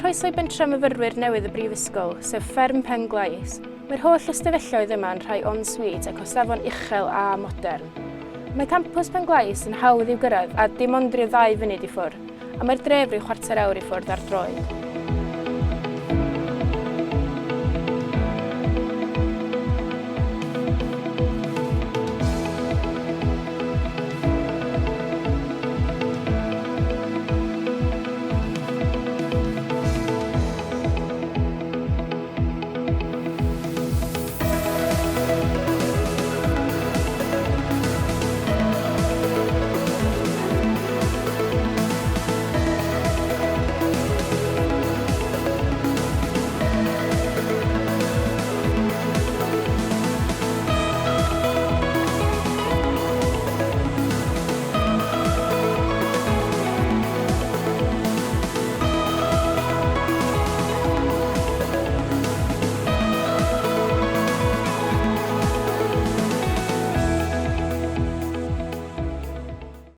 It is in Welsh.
Croeso i bentref myfyrwyr newydd y Brifysgol, sef Fferm Pen Glais. Mae'r holl ystafelloedd yma yn rhai en-suite ac o safon uchel a modern. Mae campws Pen Glais yn hawdd i'w gyrraedd a dim ond rhyw ddau funud i ffwrdd, a mae'r dref rhyw chwarter awr i ffwrdd ar droed.